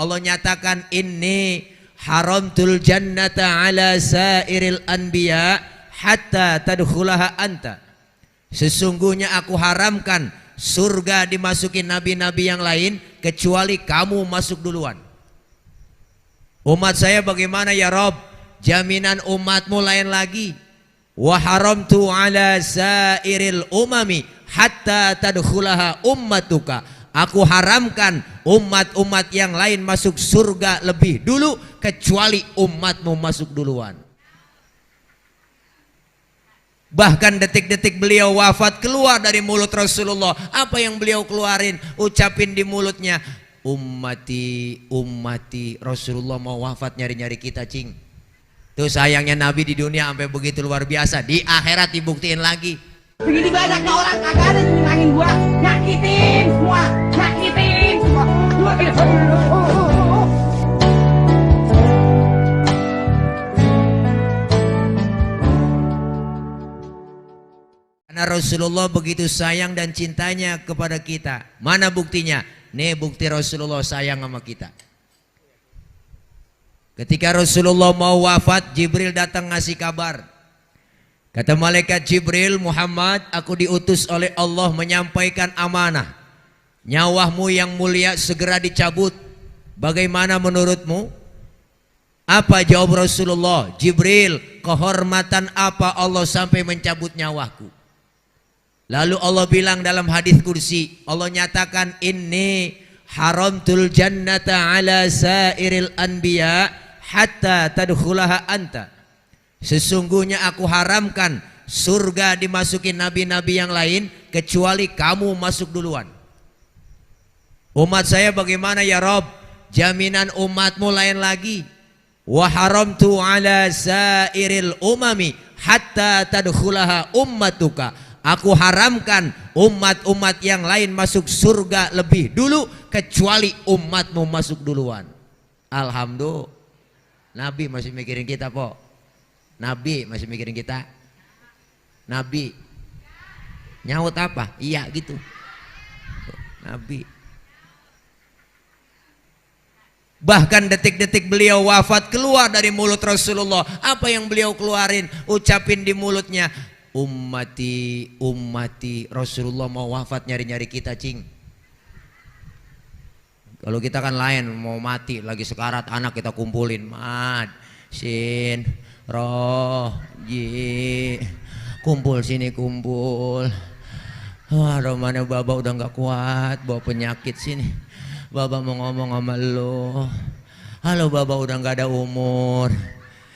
Allah nyatakan inni haramtul jannata ala sairil anbiya hatta tadkhulaha anta. Sesungguhnya aku haramkan surga dimasuki nabi-nabi yang lain kecuali kamu masuk duluan. Umat saya bagaimana ya Rob? Jaminan umatmu lain lagi. Wa haramtu ala sairil umami hatta tadkhulaha ummatuka. Aku haramkan umat-umat yang lain masuk surga lebih dulu kecuali umatmu masuk duluan. Bahkan detik-detik beliau wafat keluar dari mulut Rasulullah. Apa yang beliau keluarin? Ucapin di mulutnya, ummati, ummati. Rasulullah mau wafat nyari-nyari kita, cing. Tuh sayangnya Nabi di dunia sampai begitu luar biasa. Di akhirat dibuktiin lagi. Begini banyaknya orang kagak ada yang nyenangin gua. Nyakitin semua. Nyakitin semua. Karena Rasulullah begitu sayang dan cintanya kepada kita. Mana buktinya? Nih bukti Rasulullah sayang sama kita. Ketika Rasulullah mau wafat, Jibril datang ngasih kabar. Kata malaikat Jibril, Muhammad, aku diutus oleh Allah menyampaikan amanah. Nyawamu yang mulia segera dicabut. Bagaimana menurutmu? Apa jawab Rasulullah? Jibril, kehormatan apa Allah sampai mencabut nyawaku? Lalu Allah bilang dalam hadis kursi, Allah nyatakan inni haramtul jannata ala sairil anbiya hatta tadkhulaha anta. Sesungguhnya aku haramkan surga dimasuki nabi-nabi yang lain kecuali kamu masuk duluan. Umat saya bagaimana ya Rob? Jaminan umatmu lain lagi. Wa haramtu ala sairil umami hatta tadkhulaha ummatuka. Aku haramkan umat-umat yang lain masuk surga lebih dulu kecuali umatmu masuk duluan. Alhamdulillah. Nabi masih mikirin kita, po. Nabi masih mikirin kita. Nabi nyaut apa? Iya gitu. Nabi. Bahkan detik-detik beliau wafat keluar dari mulut Rasulullah. Apa yang beliau keluarin? Ucapin di mulutnya, ummati, ummati. Rasulullah mau wafat nyari-nyari kita, cing. Kalau kita kan lain, mau mati lagi sekarat, anak kita kumpulin, mad, sin, roh, ji, kumpul sini kumpul. Waduh, mana baba udah nggak kuat, bawa penyakit sini. Baba mau ngomong sama lo. Halo baba, udah nggak ada umur.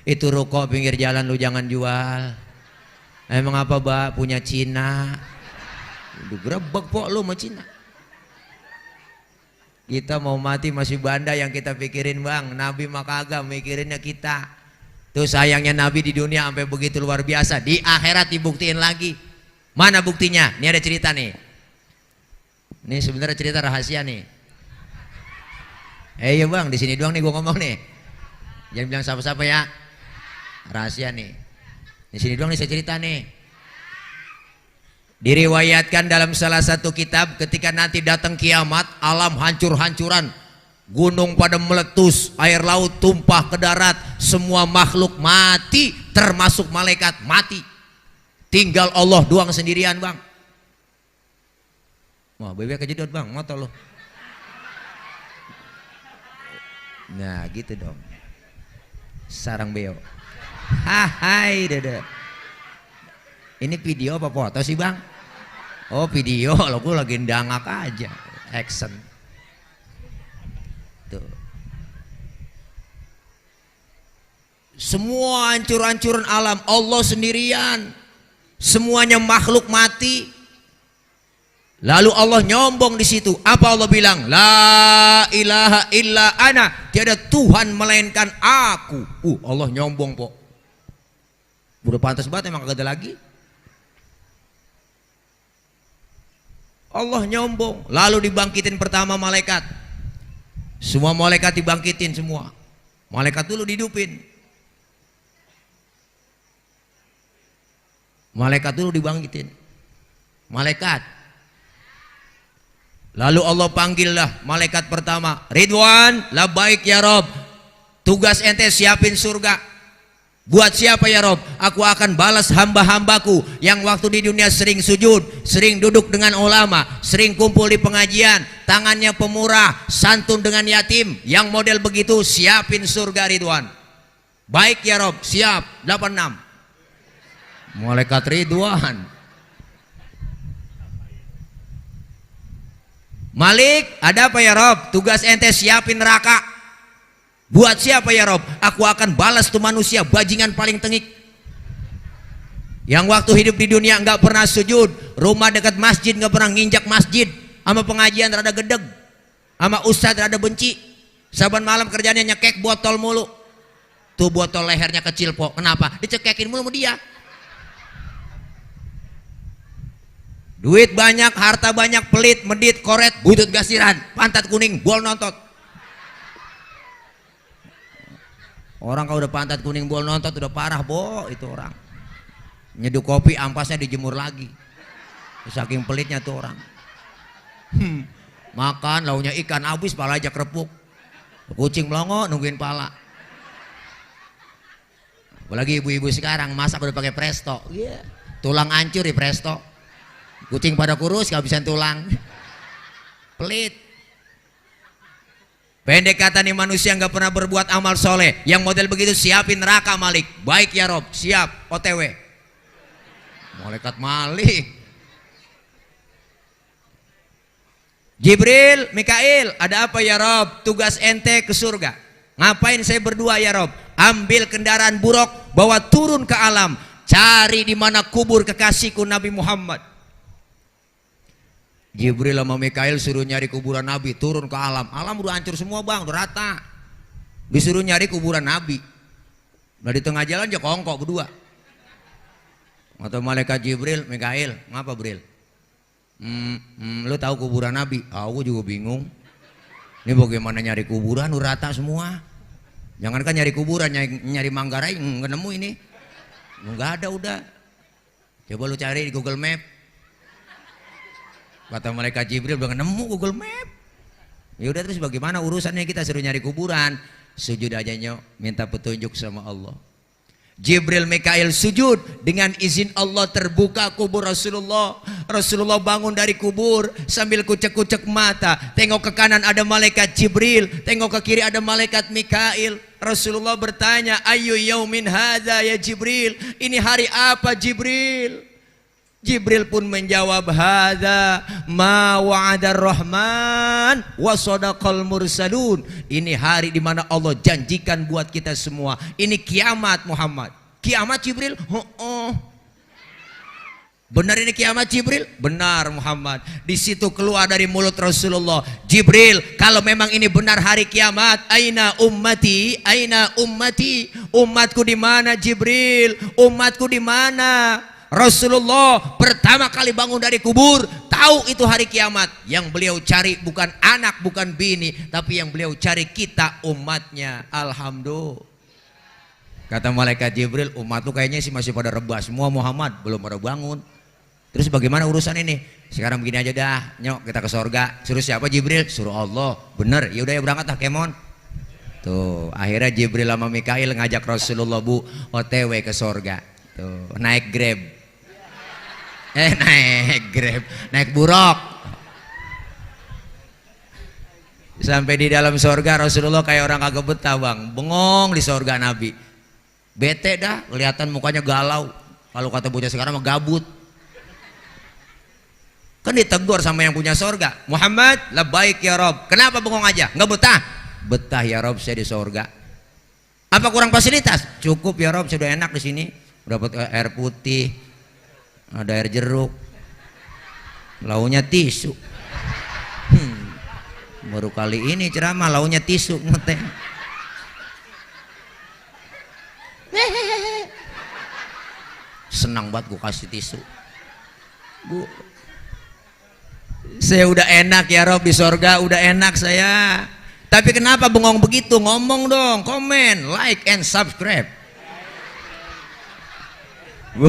Itu ruko pinggir jalan lu jangan jual. Emang apa Mbak punya Cina? Digrebek po lu sama Cina. Kita mau mati masih banda yang kita pikirin bang. Nabi mah kagak mikirinnya kita. Tuh sayangnya Nabi di dunia sampai begitu luar biasa. Di akhirat dibuktiin lagi. Mana buktinya? Ini ada cerita nih. Ini sebenarnya cerita rahasia nih. Iya bang, di sini doang nih gua ngomong nih. Jangan bilang siapa-siapa ya. Rahasia nih. Di sini doang nih saya cerita nih. Diriwayatkan dalam salah satu kitab ketika nanti datang kiamat, alam hancur-hancuran, gunung pada meletus, air laut tumpah ke darat, semua makhluk mati termasuk malaikat mati. Tinggal Allah doang sendirian bang. Wah bebek kejedot bang, motor lo. Nah gitu dong. Sarang beo. Hai dede. Ini video apa foto sih bang? Oh video, lo gue lagi ndangak aja. Action. Tuh. Semua hancur-hancuran alam Allah sendirian. Semuanya makhluk mati. Lalu Allah nyombong di situ. Apa Allah bilang? La ilaha illa ana. Tiada Tuhan melainkan aku. Allah nyombong po. Udah pantas banget emang kagak ada lagi. Allah nyombong. Lalu dibangkitin pertama malaikat. Semua malaikat dibangkitin semua. Malaikat dulu dihidupin. Malaikat dulu dibangkitin. Malaikat. Lalu Allah panggillah malaikat pertama, Ridwan, labbaik ya Rob. Tugas ente siapin surga. Buat siapa ya Rob? Aku akan balas hamba-hambaku yang waktu di dunia sering sujud, sering duduk dengan ulama, sering kumpul di pengajian, tangannya pemurah, santun dengan yatim. Yang model begitu siapin surga Ridwan. Baik ya Rob, siap. 86. Malaikat Ridwan. Malik, ada apa ya Rob? Tugas ente siapin neraka. Buat siapa ya Rob? Aku akan balas tuh manusia bajingan paling tengik, yang waktu hidup di dunia nggak pernah sujud, rumah dekat masjid nggak pernah nginjak masjid, sama pengajian rada gedeg, sama ustadz rada benci, saban malam kerjanya nyekek botol mulu. Tuh botol lehernya kecil po, kenapa? Dicekekin mulu sama dia. Duit banyak, harta banyak, pelit, medit, koret, butut gasiran, pantat kuning, bol nontot. Orang kalau udah pantat kuning bol nontot udah parah bo, itu orang. Nyeduh kopi ampasnya dijemur lagi. Saking pelitnya tuh orang. Makan launya ikan habis, pala aja kerepuk. Kucing melongo nungguin pala. Apalagi ibu-ibu sekarang masak udah pakai presto. Yeah. Tulang hancur di presto. Kucing pada kurus kehabisan tulang. Pelit. Pendek kata nih manusia nggak pernah berbuat amal soleh. Yang model begitu siapin neraka Malik. Baik ya Rob, siap. OTW. Malaikat Malik. Jibril, Mikail, ada apa ya Rob? Tugas ente ke surga. Ngapain saya berdua ya Rob? Ambil kendaraan buruk, bawa turun ke alam, cari di mana kubur kekasihku Nabi Muhammad. Jibril sama Mikail suruh nyari kuburan Nabi, turun ke alam. Alam udah hancur semua bang, udah rata. Disuruh nyari kuburan Nabi. Nah di tengah jalan aja kongkok berdua. Atau malaikat Jibril, Mikail, ngapa Bril? Lu tahu kuburan Nabi? Aku juga bingung. Ini bagaimana nyari kuburan, udah rata semua. Jangankan nyari kuburan, nyari Manggarai nggak nemu ini. Nggak ada udah. Coba lu cari di Google Map. Kata malaikat Jibril udah nemu Google Map. Ya udah terus bagaimana urusannya kita suruh nyari kuburan? Sujud aja nyok, minta petunjuk sama Allah. Jibril Mikail sujud, dengan izin Allah terbuka kubur Rasulullah. Rasulullah bangun dari kubur sambil kucek-kucek mata. Tengok ke kanan ada malaikat Jibril, tengok ke kiri ada malaikat Mikail. Rasulullah bertanya, ayu yaumin hadza ya Jibril? Ini hari apa Jibril? Jibril pun menjawab, hadza ma wa'adar rahman wa sadaqal mursalun. Ini hari di mana Allah janjikan buat kita semua. Ini kiamat Muhammad. Kiamat Jibril? Benar ini kiamat Jibril? Benar Muhammad. Di situ keluar dari mulut Rasulullah, Jibril, kalau memang ini benar hari kiamat, aina ummati? Aina ummati? Umatku di mana Jibril? Umatku di mana? Rasulullah pertama kali bangun dari kubur, tahu itu hari kiamat. Yang beliau cari bukan anak, bukan bini, tapi yang beliau cari kita umatnya. Alhamdulillah. Kata malaikat Jibril, umat tuh kayaknya sih masih pada rebah semua Muhammad, belum pada bangun. Terus bagaimana urusan ini? Sekarang begini aja dah, nyok kita ke sorga. Suruh siapa Jibril? Suruh Allah. Bener, yaudah ya berangkat lah kemon. Tuh akhirnya Jibril sama Mikail ngajak Rasulullah bu OTW ke sorga. Tuh naik Grab. Naik Grab, naik buruk. Sampai di dalam sorga Rasulullah kayak orang kagak betah bang, bengong di sorga Nabi. Bete dah, kelihatan mukanya galau. Kalau kata bocah sekarang mah gabut. Kan ditegur sama yang punya sorga, Muhammad, labbaik ya Rob. Kenapa bengong aja? Nggak betah? Betah ya Rob, saya di sorga. Apa kurang fasilitas? Cukup ya Rob, sudah enak di sini. Dapat air putih, ada air jeruk, launya tisu. Baru kali ini ceramah launya tisu ngeteh. Senang banget gue kasih tisu. Bu, saya udah enak ya Rob di sorga, udah enak saya. Tapi kenapa bengong begitu? Ngomong dong, komen, like and subscribe. Bu,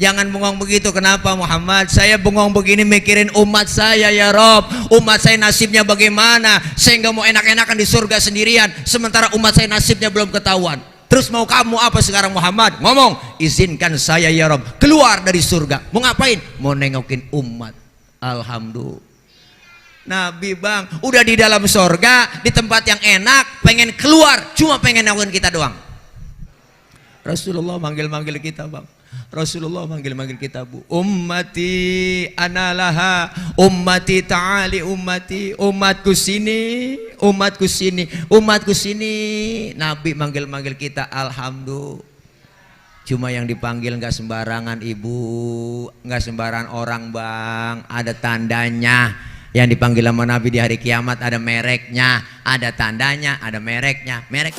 Jangan bengong begitu. Kenapa Muhammad? Saya bengong begini mikirin umat saya ya Rob. Umat saya nasibnya bagaimana? Saya nggak mau enak-enakan di surga sendirian, sementara umat saya nasibnya belum ketahuan. Terus mau kamu apa sekarang Muhammad? Ngomong, izinkan saya ya Rob keluar dari surga. Mau ngapain? Mau nengokin umat. Alhamdulillah. Nabi bang, udah di dalam surga, di tempat yang enak, pengen keluar, cuma pengen nengokin kita doang. Rasulullah manggil-manggil kita bang. Rasulullah manggil-manggil kita bu. Ummati analaha, ummati ta'ali ummati, umatku sini, umatku sini, umatku sini. Nabi manggil-manggil kita, alhamdulillah. Cuma yang dipanggil nggak sembarangan ibu, nggak sembarangan orang bang, ada tandanya. Yang dipanggil sama Nabi di hari kiamat ada mereknya, ada tandanya, ada mereknya, merek.